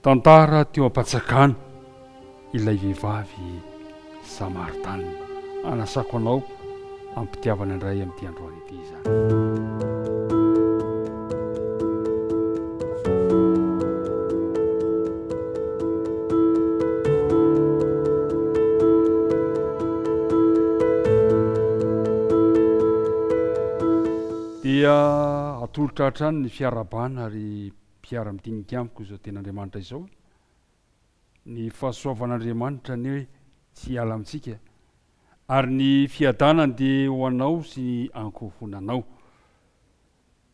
Tantara teo am-patsakana ilay vehivavy Samaritana. Anasako anao am-pitiavana indray amin'ity androany ity izany. Dia atolotra hatrany ny fiarahabana ry mpiara-midinika amiko izao tenin'Andriamanitra izao. Ny fahasoavan'Andriamanitra anie tsy hiala amintsika ary ny fiadanany dia ho anao sy ny ankohonanao.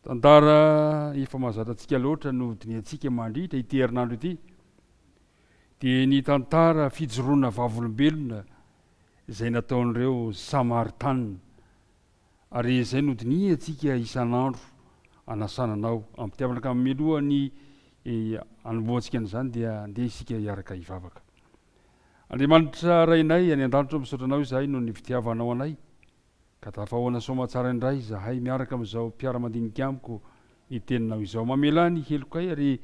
Tantara efa mahazatra antsika loatra no dinihantsika mandritra ity herinandro ity dia ny tantara fijoroana vavolombelona izay nataon'ireo Samaritanina Ary izay no dinihantsika isan'andro anasana anao am-pitiavana ka mialoha ny hanombohantsika an'izany dia andeha isika hiaraka hivavaka. Andriamanitra Rainay any an-danitra ô misaotra anao izahay noho ny fitiavanao anay ka tafahoana soamatsara indray izahay miaraka amin'izao mpiara-mandinika amiko ny teninao izao. Mamelà ny helokay ary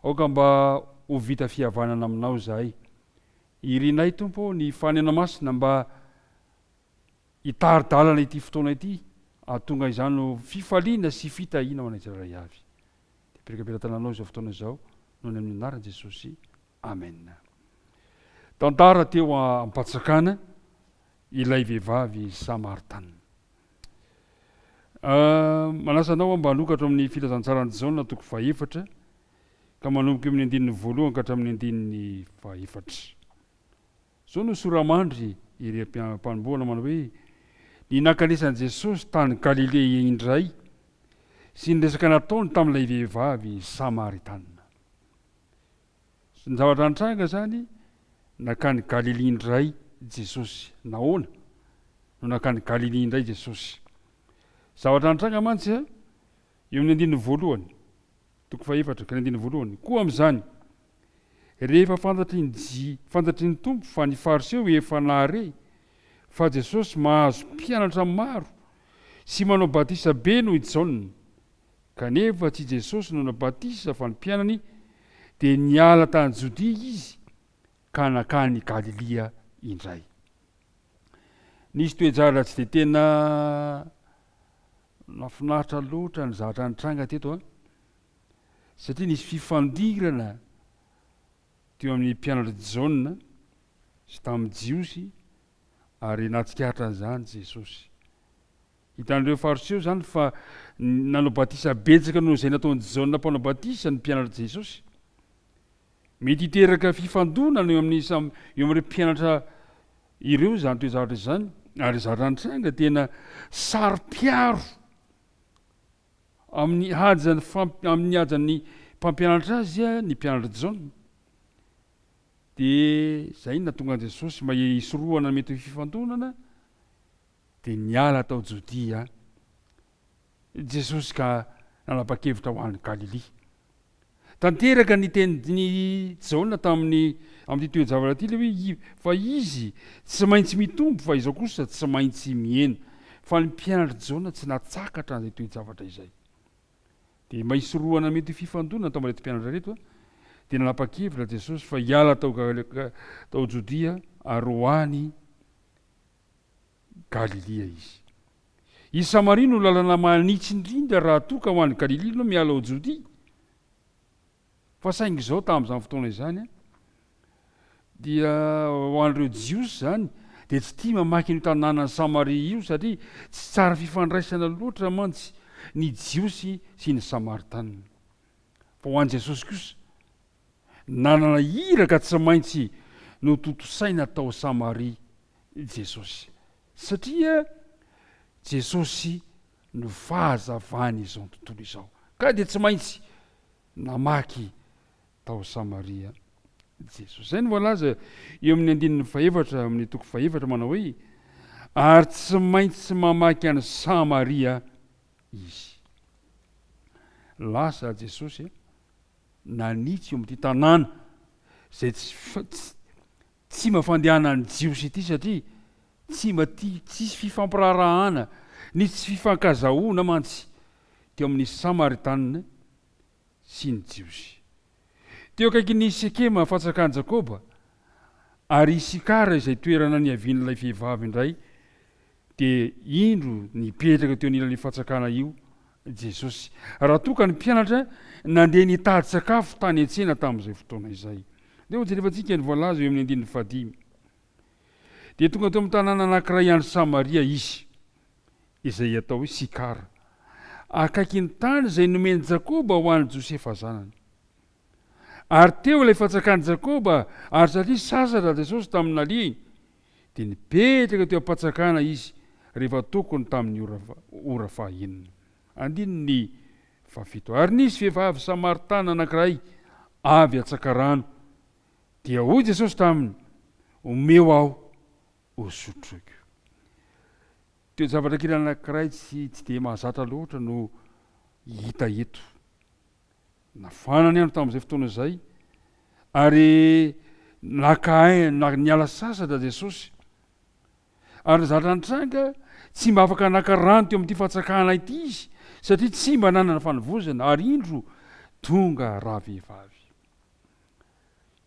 aoka mba ho vita fihavanana aminao izahay. Irinay Tompo ô ny fanena masina mba Hitari-dalana ity fotoana ity hahatonga izany ho fifaliana sy fitahiana ho anay tsirairay avy. Dia apetraka am-pelatananao izao fotoana izao noho ny amin'ny anaran'i Jesosy. Amen. Tantara teo am-patsakana ilay vehivavy Samaritanina. Manasa anao aho mba hanokatra ao amin'ny Filazantsaran'i Jaona toko fahefatra ka manomboka eo amin'ny andininy voalohany ka hatramin'ny andininy fahefatra. Izao no sora-mandry ery am-panombohana manao hoe, Ny nankanesan'i Jesosy tany Galilea indray sy ny resaka nataony tamin'ilay vehivavy Samaritanina. Ny zavatra nitranga izany, nankany Galilia indray Jesosy. Nahoana no nankany Galilia indray Jesosy? Zavatra nitranga mantsy eo amin'ny andininy voalohany, toko fahefatra ka ny andininy voalohany. Koa amin'izany, Rehefa fantatry ny J fantatry ny Tompo fa ny Fariseo efa nahare fa Jesosy mahazo mpianatra maro sy manao batisa be noho i Jaona, kanefa tsy Jesosy no nanao batisa fa ny mpianany, dia niala tany Jodia Izy ka nankany Galilia indray. Nisy toe-javatra tsy dia tena nahafinaritra loatra ny zavatra nitranga teto an! satria nisy fifandirana teo amin'ny mpianatr'i Jaona sy tamin'ny Jiosy ary nahatsikaritra an'izany Jesosy. Hitan'ireo Fariseo izany fa nanao batisa betsaka noho izay nataon'i Jaona mpanao batisa ny mpianatr'i Jesosy. Mety hiteraka fifandonana eo amin'ny samy eo amin'ireo mpianatra ireo izany toe-javatra izany ary zavatra nitranga tena saro-piaro Amin'ny hajan'ny famp amin'ny hajan'ny mpampianatra azy ny mpianatr'i Jaona, dia izay no nahatonga an'i Jesosy mba hisorohana ny mety ho fifandonana, dia niala tao Jodia Jesosy ka nanapa-kevitra ho any Galilia. Tanteraka ny tenin'i Jaona tamin'ny amin'ity toe-javatra ity ilay hoe fa izy tsy maintsy mitombo fa izao kosa tsy maintsy mihena. Fa ny mpianatr'i Jaona tsy nahatsakatra an'izay toe-javatra izay. Dia mba hisorohana mety ho fifandonana tao amin'ireto mpianatra ireto dia nanapa-kevitra Jesosy fa hiala tao tao Jodia ary ho any Galilia izy. I Samaria no lalana manitsy indrindra raha toa ka ho any Galilia ianao miala ao Jodia. Fa saingy izao tamin'izany fotoana izany dia ho an'ireo Jiosy izany dia tsy tia mamaky an'io tanànan'i Samaria io satria tsy tsara fifandraisana loatra mantsy ny Jiosy sy ny Samaritanina. Fa ho an'i Jesosy kosa, nanana iraka tsy maintsy notontosaina tao Samaria Jesosy. Satria Jesosy no fahazavan'izao tontolo izao. Ka dia tsy maintsy namaky tao Samaria Jesosy. Izay no voalaza eo amin'ny andininy fahefatra amin'ny toko fahefatra manao hoe ary tsy maintsy mamaky an'i Samaria izy. Lasa Jesosy nanitsy eo amin'ity tanàna izay tsy Tsy mba fandehanan'ny Jiosy ity satria tsy mba tia tsisy fifampiraharahana ny tsy fifankazahoana mantsy teo amin'ny Samaritanina sy ny Jiosy. Teo akaikin'i Sekema fantsakan'i Jakoba, ary i Sikara izay toerana niavian'ilay vehivavy indray, dia indro nipetraka teo anilan'io fantsakana io Jesosy, raha toa ka ny mpianatra nandeha nitady sakafo tany an-tsena tamin'izay fotoana izay. Ndeha hojerevantsika ny voalaza eo amin'ny andininy fahadimy. Dia tonga teo amin'ny tanàna anankiray any Samaria izy, izay atao hoe Sikara, akaikin'ny tany izay nomen'i Jakoba ho an'i Josefa zanany. Ary teo ilay fantsakan'i Jakoba, ary satria sasatra Jesosy tamin'ny nalihiny, dia nipetraka teo am-pantsakana izy rehefa tokony tamin'ny ora ora fahaenina. Andininy fahafito. Ary nisy vehivavy Samaritana anankiray avy hatsaka rano. Dia hoy Jesosy taminy, Omeo aho hosotroiko. Toe-javatra kely anankiray tsy tsy dia mahazatra loatra no hita eto. Nafana ny andro tamin'izay fotoana izay, ary naka aina, niala sasatra Jesosy. Ary ny zavatra nitranga, tsy mba afaka naka rano teo amin'ity fatsakana ity izy, satria tsy mba nanana fanovozana, ary indro tonga ravehivavy.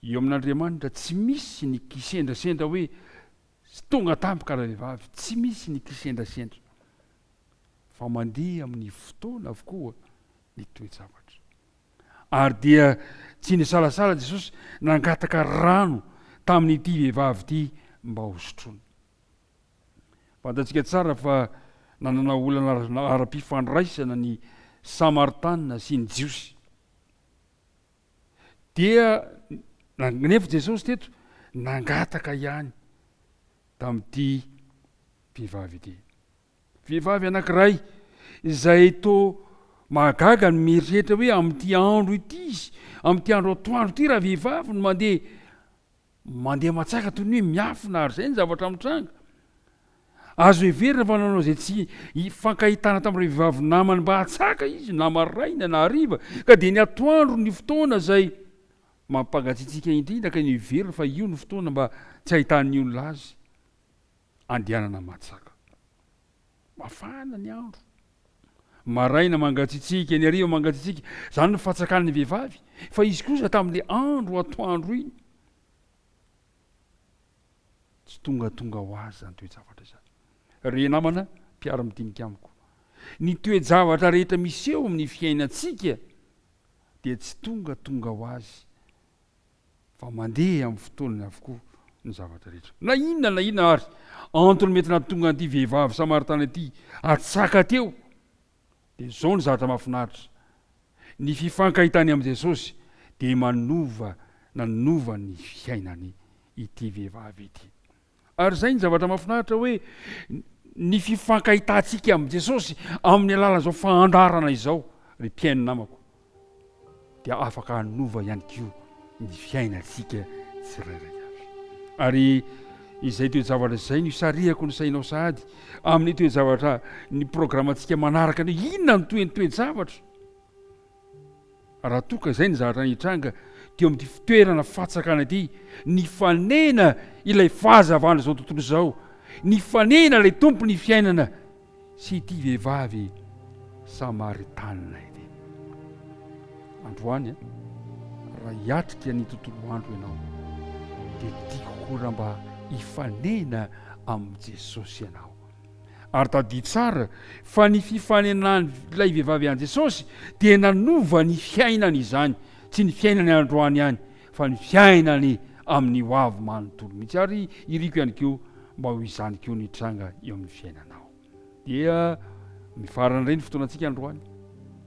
Eo amin'Andriamanitra tsy misy ny kisendrasendra hoe tonga tampoka ravehivavy, tsy misy ny kisendrasendra, fa mandeha amin'ny fotoana avokoa ny toe-javatra. Ary dia tsy nisalasala Jesosy nangataka rano tamin'ity vehivavy ity mba hosotroiny. Fantatsika tsara fa nanana olana ara-pifandraisana ny Samaritana sy ny Jiosy. Dia nefa Jesosy teto nangataka ihany tamin'ity vehivavy ity. Vehivavy anankiray izay toa mahagaga ny mieritreritra hoe amin'ity andro ity izy, amin'ity andro atoandro ity raha vehivavy no mandeha mandeha matsaka toy ny hoe miafina ary izay ny zavatra mitranga. Azo heverina fa nanao izay tsy hifankahitana tamin'ireo vehivavy namany mba hatsaka izy na maraina na hariva ka dia ny atoandro ny fotoana izay mampangatsiatsiaka indrindra ka noheverina fa io no fotoana mba tsy ahitan'ny olona azy. andehanana matsaka. Mafana ny andro. Maraina mangatsiatsiaka, ny hariva mangatsiatsiaka. Izany no fatsakan'ny vehivavy. Fa izy kosa tamin'ilay andro atoandro iny, tsy tongatonga ho azy izany toe-javatra izany. Ry namana mpiara-midinika amiko, ny toe-javatra rehetra miseho amin'ny fiainantsika dia tsy tongatonga ho azy fa mandeha amin'ny fotoanany avokoa ny zavatra rehetra. Na inona na inona ary antony mety nahatonga an'ity vehivavy samaritana ity hatsaka teo, dia izao ny zavatra mahafinaritra, ny fifankahitany amin'i Jesosy dia manova nanova ny fiainany ity vehivavy ity. Ary izay ny zavatra mahafinaritra hoe ny fifankahitantsika amin'i Jesosy amin'ny alalan'izao fandaharana izao, ry mpihaino namako, dia afaka hanova ihany koa ny fiainantsika tsirairay avy. Ary izay toe-javatra izay no isarihako ny sainao sahady amin'ny toe-javatra ny programantsika manaraka ny inona no tohin'ny toe-javatra. Raha toa ka izay ny zavatra nitranga teo amin'ity fitoerana fatsakana ity, nifanena ilay fahazavan'izao tontolo izao, nifanena ilay Tompon'ny fiainana sy ity vehivavy Samaritanina ity. Androany, raha hiatrika ny tontolo andro ianao, dia tiako koa raha mba hifanena amin'i Jesosy ianao. Ary tadidio tsara fa ny fifanenan'ilay vehivavy an'i Jesosy dia nanova ny fiainany izany, tsy ny fiainany androany ihany fa ny fiainany amin'ny ho avy manontolo mihitsy. Ary iriko ihany koa mba ho izany koa ny hitranga eo amin'ny fiainanao. Dia mifarana indray ny fotoanantsika androany,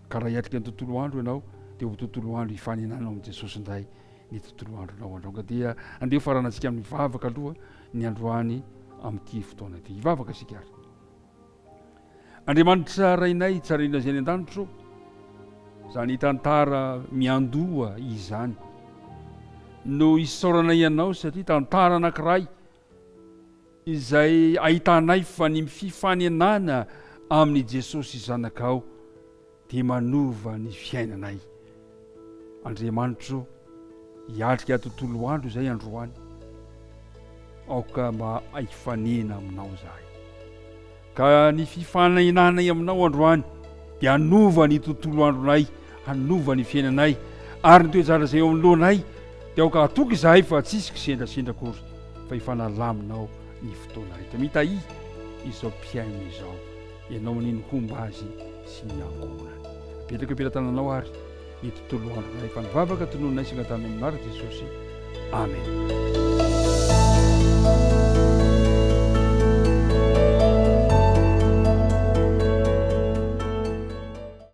ka raha hiatrika ny tontolo andro ianao dia ho tontolo andro hifanenanao amin'i Jesosy indray ny tontolo andronao androany. Ka dia andeha ho faranantsika amin'ny vavaka aloha ny androany amin'ity fotoana ity. Hivavaka isika ary. Andriamanitra Rainay tsaraina izay any an-danitro, izany tantara miandoha izany no isaoranay anao satria tantara anankiray izay ahitanay fa ny fifanenana amin'i Jesosy Zanakao dia manova ny fiainanay. Andriamanitro, hiatrika tontolo andro izay androany. Aoka mba hifanena aminao izahay. Ka ny fifanenanay aminao androany dia hanova ny tontolo andronay, hanova ny fiainanay. Ary ny toe-javatra izay eo anoloanay dia aoka hatoky izahay fa tsisy kisendrasendra akory fa efa nalaminao ny fotoana rehetra. Mitahia izao mpihaino izao. Ianao anie no homba azy sy ny ankohonany. Apetrako eo am-pelatananao ary ny tontolo andronay. Fa ny vavaka tonononay sy angatahanay amin'ny anaran'i Jesosy. Amen.